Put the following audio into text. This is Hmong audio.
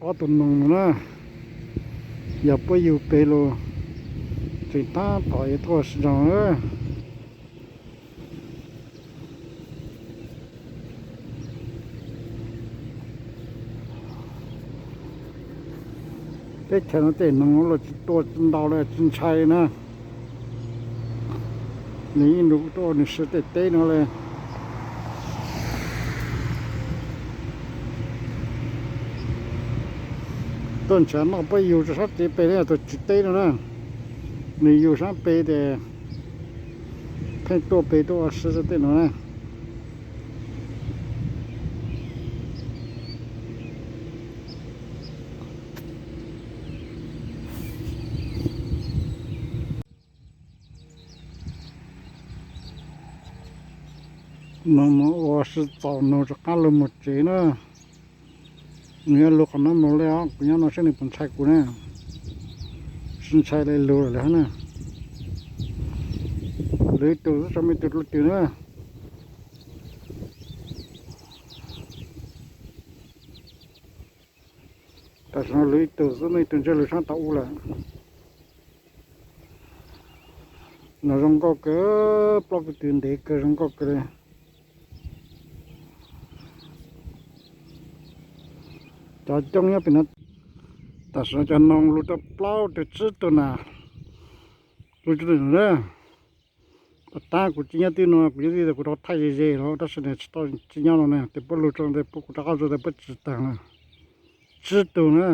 Ob tug noog no na, yog puab yug pem los tseem tab tom yuav tuaj ua si ntsoog na. Teb chaws no tej noog los tsis tua tsis ntaus li, tsis ntshai na. Nws yeej lug tuaj ua nws si tej teb no li. Tuaj nrhav noj puab yug rau sab tid pem ne, tuaj tsis teb no na. Nws yug sab pem tes pheej tuaj pem tuaj ua si tej no na. No mus ua si txaus nug rov qab lug mus tsev na. Nws yuav lug qhov no mus li os, kuv nyob no saib nws puas ntshai kuv na. Tsis ntshai li lug lawm na. Lug ib tug xwb, tso me tug dlaab twg na. Tam sim no lug ib tug xwb, muaj ib tug ntsej lug sab tau ub lawm. No zoo nkauj kawg, plaub kws tw ntev kawg, zoo nkauj kawg li. Cov coob nyob pem no. Tam sim no cov noog lug tau plaub tug tsib tug na, lug tsib tug na. Tab kuv tsis nyob twg no, kuv nyob twg kuv rov thaij ze ze los tab sis nws tsis tau, tsis nyob no na, tes puab lug tso tes puab kuv rov qab tso tes puab tsis taag na. Tsib tug na.